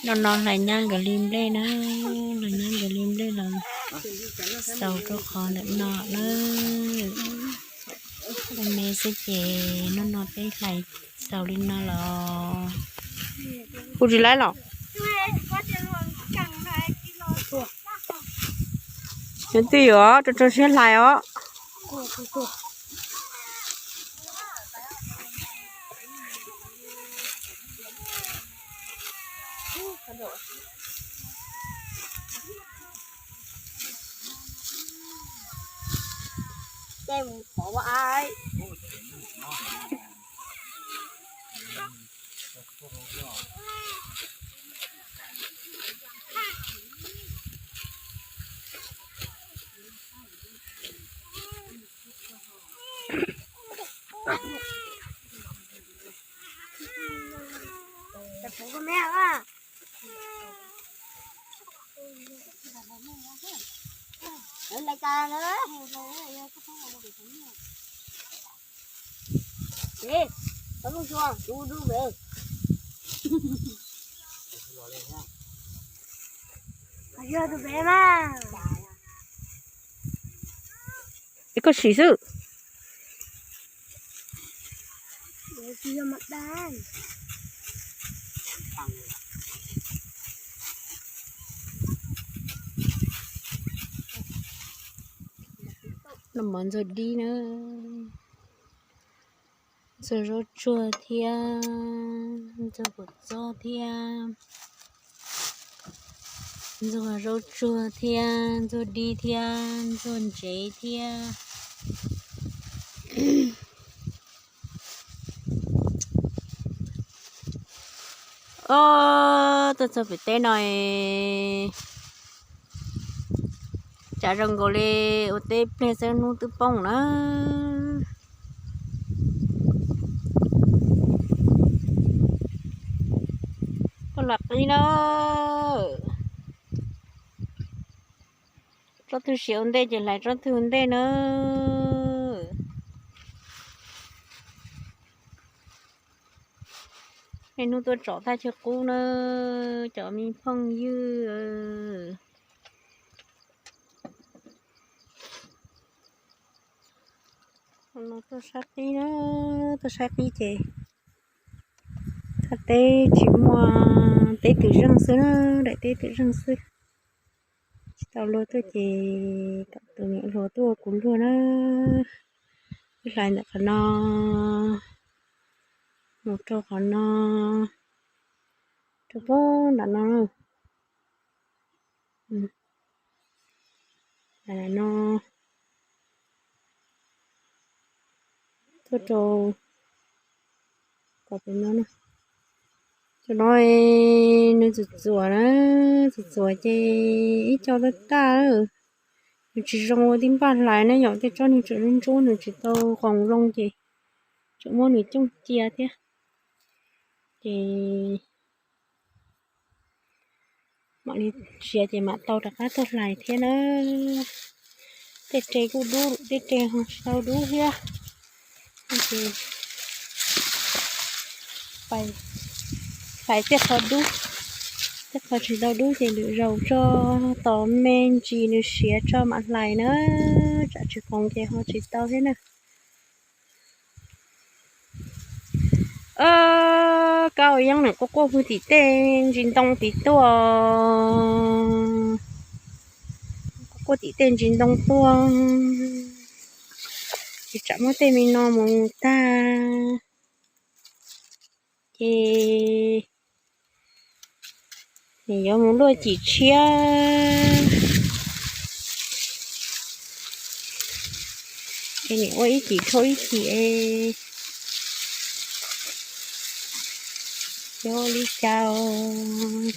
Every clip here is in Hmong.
No no hlais nyab nkawd li nplej na, hlais nyab nkawd li nplej los xaus rau qhov ntawm no na. Ua me xwb ces no no peb hlais xaus li no los. Kuv tsis laib los. Nyob twj ywm os, rau rau siab hlais os. Es koj sim xwb. No mov ntxuag dib na, ntxuag zaub tsuag thiab, ntxuag kua txob thiab, ntxuag zaub tsuag thiab, ntxuag dib thiab, ntxuag ntsev thiab. Os, tuaj txog pem teb no, tshav zoo nkaus li ua teb pliag xwb hnub twb poob na. Koj lam qib na. Tsob twg siav ua ntej ces hlais tsob twg ua ntej na. Niaj hnub tuaj tsom thaj chaw qub na, cov me phooj ywg. Tuaj sab qib na, tuaj sab qib ces thaj teb tsis muaj, teb twm zeej xwb na, daim teb twm zeej xwb. Tsis tau luag tuaj ces kom tus niam hluas tuaj ua kuv luag na. Wb hlais ntawm qhov no mus rau qhov no, rau pem nram no. Hlais no tuaj rau kom pem no na. Cov no nws txuas txuas na, txuas txuas ces ib co tag tag. Nws tsis zoo ua tib npaj hlais ne yom, tej tsob nws tseem ntsuab nws tsis tau qoos zoo ces tseem muab nws cooj cia thiab. Ces mam li siav ces mam tau rov qab tuaj hlais thiab na. Tej tre kuj dub, tej tre ho tsis tau dub thiab. Ces hlais tej qho dub, tej qho tsis tau dub ces lwm zaus tso tos me ntsis nws siav tso mam hlais na. Tsam tsis qoos ces ho tsis tau thiab na. Kab yeeb nws quaj quaj pw tim tej ntsis ntoo tid tuaj, quaj quaj tim tej ntsis ntoo tuaj, ces tsam muab tej me no mus tag. Ces nws yuav mus luaj cim tshiab, es nws ua ib cim rau ib cim es yuav ua li cas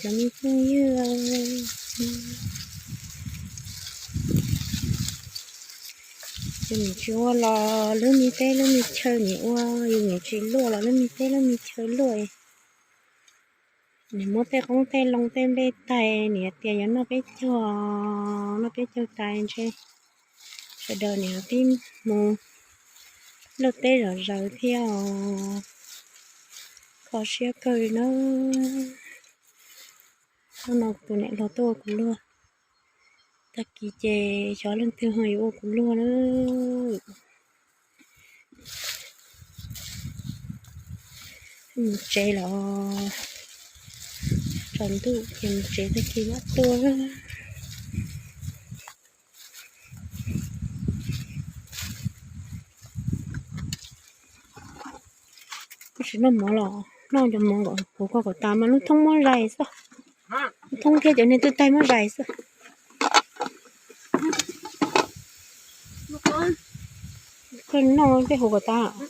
cov me phooj ywg. Yus nim tsis ua los lub me teb lub me chaw nim ua, yus nim tsis luaj los lub me teb lub me chaw luaj. Nim muab tej qoob tej loo tej nplej tais, nim tias yuav noj peb caug, noj peb caug tais ntshe sawv daws nim pib mus luaj teb zom zaws thiab os. Kho siab kawg li na. Hnub no kuv tus niam hluas tuaj ua kuv luag. Tag kis ces xyov leej twg ho yuav ua kuv luag na. Mus tsev los tsaus ntuj ces mus tsev tag kis mam tuaj. Kuv tsis noj mov los noj cov mov kom huv koj kom tas mas lub thoob muab zais xwb. Lub thoob thiab cov niag twj taig muab zais xwb. Koj noj tej huv kom tas.